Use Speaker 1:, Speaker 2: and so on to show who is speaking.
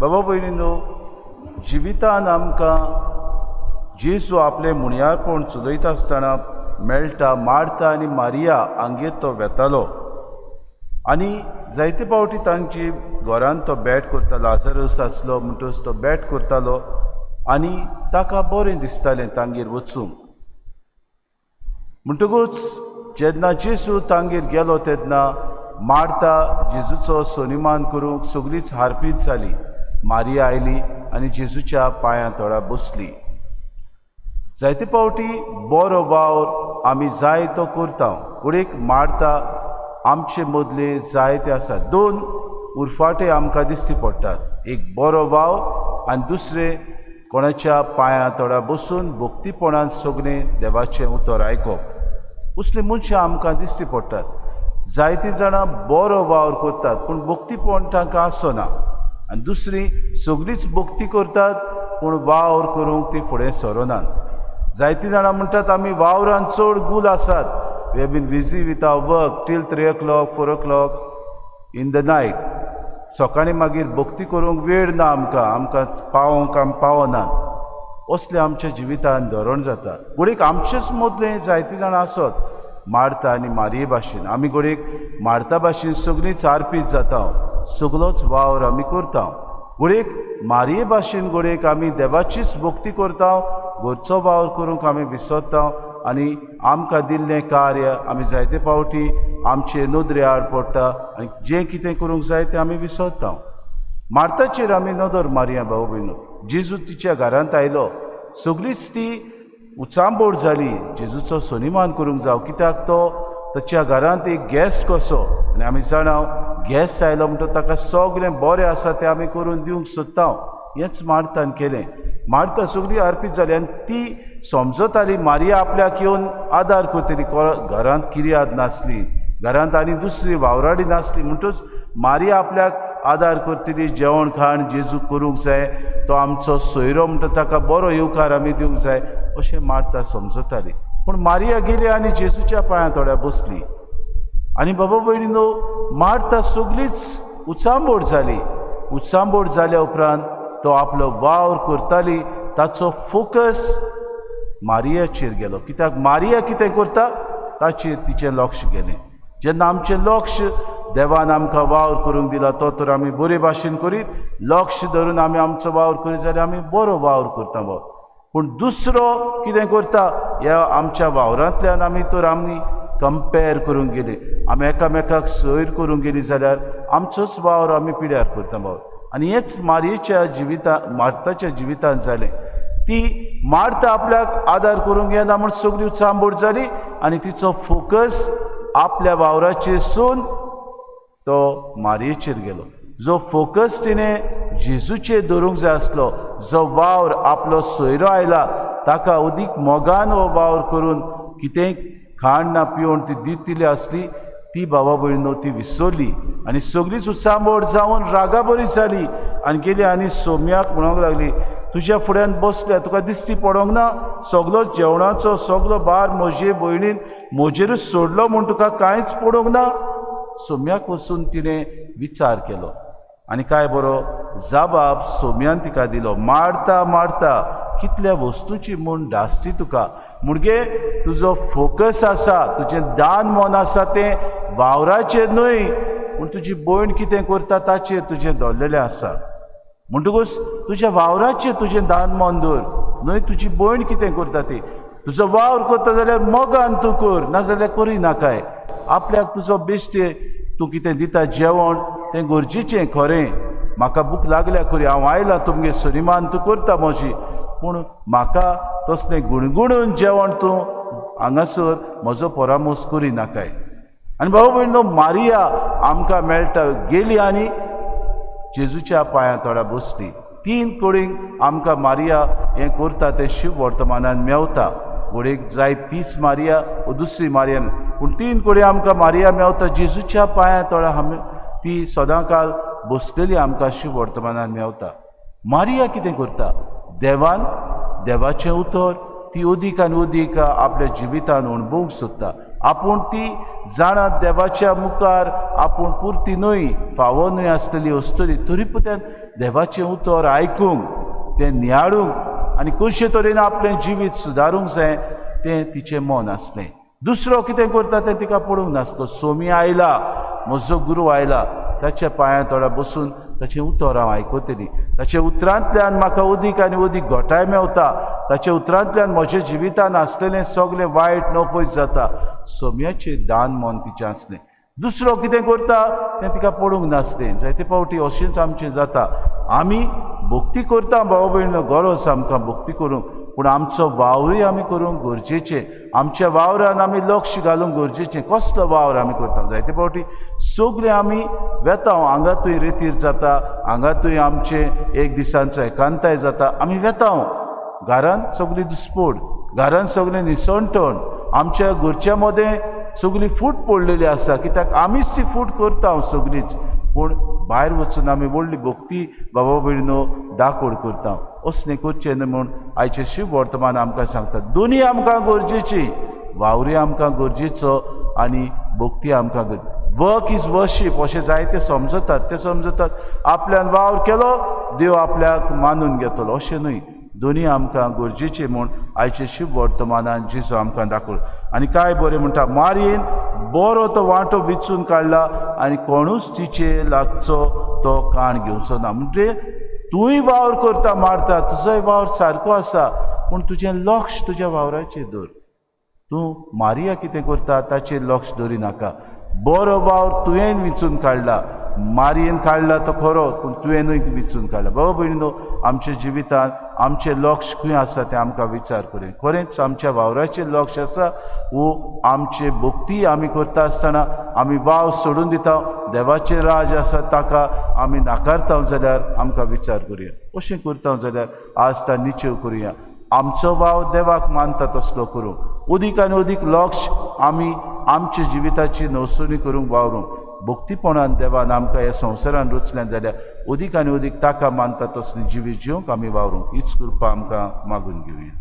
Speaker 1: बाबा भयणीनो, जिवितान आमकां जेजू आपलें मुणयारपण चलयता आसतना मेळटा. मार्ता आनी मारिया हांगेर तो वेतालो आनी जायते फावटी तांची घरान तो बेट करता. लाजरस आसलो म्हणटकच तो बेट करतालो आनी ताका बरें दिसतालें तांगेर वचूंक. म्हणटकूच जेन्ना जेजू तांगेर गेलो तेन्ना मार्ता जेजूचो सन्मान करूंक सगळीच हारपीत जाली. मारिया आयली आनी जेजूच्या पांयां तोडा बसली. जायते फावटी बरो वावर आमी जाय तो करता, पूण एक मार्ता आमचे मदले जायते आसा. दोन उरफाटे आमकां दिश्टी पडटात, एक बरो वावर आनी दुसरें कोणाच्या पांयां तोडा बसून भक्तीपणान सगळें देवाचें उतर आयकप. असलीं मनशां आमकां दिश्टी पडटात. जायतीं जाणां बरो वावर करतात पूण भक्तीपण तांकां आसना, आनी दुसरी सगळीच भक्ती करतात पूण वावर करूंक ती फुडें सरनात. जायतीं जाणां म्हणटात आमी वावरान चड गूल आसात, we have been busy with our work till 3 o'clock 4 o'clock in the night. सकाळीं मागीर भक्ती करूंक वेळ ना आमकां, आमकां पावोंक आमी पावनात. असलें आमच्या जिवितान धोरण जाता. घडयेक आमचेच मदले जायतीं जाणां आसत मार्ता आनी मारिये भाशेन. आमी घडयेक मार्ता भाशेन सगळीं चारपीत जाता, सगळोच वावर आमी करता. घडयेक मारिये भाशेन घडयेक आमी देवाचीच भक्ती करता, घरचो वावर करूंक आमी विसरता आनी आमकां दिल्लें कार्य आमी जायते फावटी आमचे नदरे आड पडटा आनी जें कितें करूंक जाय तें आमी विसरता. मार्ताचेर आमी नदर मारया भाव भयणो. जेजू तिच्या घरांत आयलो, सगळीच ती उचांबोड जाली जेजूचो सन्मान करूंक जावं, कित्याक तो ताच्या घरांत एक गॅस्ट कसो. आनी आमी जाणा गॅस्ट आयलो म्हणटकच ताका सगळें बरें आसा तें आमी करून दिवंक सोदता. हेंच मार्तान केलें. मार्ता सगळी अर्पीत जाली आनी ती समजताली मारिया आपल्याक येवन आदार करतली. घरांत किर्याद नासली, घरांत आनी दुसरी वावराडी नासली, म्हणटकच मारिया आपल्याक आदार करतली. जेवण खाण जेजू करूंक जाय, तो आमचो सोयरो म्हणटा ताका बरो येवकार आमी दिवंक जाय अशें मार्ता समजताली. पूण मारिया गेली आनी जेजूच्या पांयां थोड्या बसली. आनी बाबा भयणीनो, मार्ता सगळीच उचांबोड जाली. उचांबोड जाल्या उपरांत तो आपलो वावर करताली, ताचो फोकस मारियाचेर गेलो. कित्याक मारिया कितें करता ताचेर तिचें लक्ष गेलें. जेन्ना आमचें लक्ष देवान आमकां वावर करूंक दिला तो तर आमी बरे भाशेन करीत, लक्ष धरून आमी आमचो वावर करीत जाल्यार आमी बरो वावर करता बाबा. पूण दुसरो कितें करता ह्या आमच्या वावरांतल्यान आमी तर आमी कंपेर करूंक गेली, आमी एकामेकाक सैर करूंक गेली जाल्यार आमचोच वावर आमी पिड्यार करता बाबा. आनी हेंच मारयेच्या जिविता मार्ताच्या जिवितांत जालें. ती मार्ता आपल्याक आदार करूंक येना म्हूण सगळी उचांबोड जाली आनी तिचो फोकस आपल्या वावराचेर सून तो मारयेचेर गेलो. जो फोकस तिणें जेजूचेर दवरूंक जाय आसलो, जो वावर आपलो सोयरो आयला ताका अदीक मोगान हो वावर करून कितेंय खाण ना पिवण ती दितली आसली, ती बाबा भयणो ती विसरली आनी सगळीच उचांबोड जावन रागाबरी जाली आनी गेली आनी सोम्याक म्हणूंक लागली, तुज्या फुड्यान बसल्या तुका दिश्टी पडोंक ना, सगलो जेवणाचो सगलो भार म्हजे भयणीन म्हजेरूच सोडलो म्हूण तुका कांयच पडोंक ना. सोम्याक वचून तिणें विचार केलो आनी काय बरो जबाब सोम्यान तिका दिलो. मारता मारता कितल्या वस्तूची म्हूण धास्ती तुका, मुणगे तुजो फोकस आसा, तुजें दान मन आसा तें वावराचेर न्हय, पूण तुजी भयण कितें करता ताचेर तुजें दवरलेलें आसा. म्हणटकूच तुज्या वावराचेर तुजें दान मन दवर, न्हय तुजी भयण कितें करता ती. तुजो वावर करता जाल्यार मोगान तूं कर, नाजाल्यार करी नाकाय. आपल्याक तुजो बेश्टे तूं कितें दिता जेवण तें गरजेचें खरें, म्हाका भूक लागल्या खरी, हांव आयलां तुमगे सन्मान तूं करता म्हजी, पूण म्हाका तसलें गुणगुणून जेवण तूं हांगासर म्हजो परामर्श करी नाकाय. आनी भाऊ भयणो, मारिया आमकां मेळटा गेली आनी जेजूच्या पांयां तोडा बसली. तीन कडेन आमकां मारिया हें करता तें शिव वर्तमानान मेवता. घडयेक जाय तीच मारिया वो दुसरी मारिया, पूण तीन कडेन आमकां मारिया मेवता जेजूच्या पांयां तोडा आमी ती सदांकाल बसलेली आमकां शिव वर्तमानान मेवता. मारिया कितें करता, देवान देवाचें उतर ती अदीक आनी अदीक आपल्या जिवितान अणभवूंक सोदता. आपूण ती जाणात देवाच्या मुखार आपूण पुरती न्हय, फावो न्हय आसतली अस्तुरी, तरी पुत्यान देवाचें उतर आयकूंक, तें नियाळूंक आनी कशे तरेन आपलें जिवीत सुदारूंक जाय तें तिचें मन आसलें. दुसरो कितें करता तें तिका पडूंक नासलो. सोमी आयला, म्हजो गुरू आयला, ताच्या पांयां तोडा बसून ताचें उतर हांव आयकतली, ताच्या उतरांतल्यान म्हाका अदीक आनी अदीक घटाय मेवता, ताच्या उतरांतल्यान म्हज्या जिवितान आसलेलें सगळें वायट नपयत जाता. सोम्याचें दान मन तिचें आसलें. दुसरो कितें करता तें तिका पडूंक नासलें. जायते फावटी अशेंच आमचें जाता. आमी भक्ती करता भाव भयणो, गरज आमकां भक्ती करूंक, पूण आमचो वावरूय आमी करूंक गरजेचें. आमच्या वावरान आमी लक्ष घालूंक गरजेचें. कसलो वावर आमी करता? जायते फावटी सगळे आमी वेता, हांगा थंय रेतीर जाता, हांगा थंय आमचें एक दिसांचो एकांताय जाता, आमी वेता. घरान सगळी दुस्पोट, घरान सगळें निसणटण, आमच्या घरच्या मदें सगळी फूट पडलेली आसा, कित्याक आमीच ती फूट करता सगळीच. पूण भायर वचून आमी व्हडली भक्ती बाबा भयणो दाखोड करता. असलें करचें न्हय म्हूण आयचें शिव वर्तमान आमकां सांगता. दोनूय आमकां गरजेची, वावरूय आमकां गरजेचो आनी भक्ती आमकां गरजेची. वर्क is worship अशें जायते समजतात. ते समजतात आपल्यान वावर केलो देव आपल्याक मानून घेतलो, अशें न्हय. दोनूय आमकां गरजेचें म्हूण आयचें शिव वर्तमानान जेजू आमकां दाखोवलो. आनी काय बरें म्हणटा, मारयेन बरो तो वांटो विचून काडला आनी कोणूच तिचे लागचो तो काण घेवचो ना. म्हणजे तूंय वावर करता मारता, तुजोय वावर सारको आसा, पूण तुजें लक्ष तुज्या वावराचेर दवर. तूं मारिया कितें करता ताचेर लक्ष दवरिनाका. बरो वावर तुवें विचून काडला, मारयेन काडला तो खरो, पूण तुवेंनूय विचून काडला. बाबा भयणीनो, आमच्या जिवितांत आमचें लक्ष खंय आसा तें आमकां विचार करूं. खरेंच आमच्या वावराचेर लक्ष आसा वो आमचे भक्ती आमी करता आसतना आमी वावर सोडून दिता, देवाचें राज आसा ताका आमी नाकारता जाल्यार आमकां विचार करुया. अशें करता जाल्यार आज ता निचेव करुया. आमचो वावर देवाक मानता तसलो करूं. अदीक आनी अदीक लक्ष आमी आमच्या जिविताची नवसणी करूंक वावरूंक. भक्तीपणान देवान आमकां ह्या संवसारान रचल्यान जाल्यार अदीक आनी अदीक ताका मानता तसलें जिवीत जिवंक आमी वावरूंक. हीच कृपा आमकां मागून घेवया.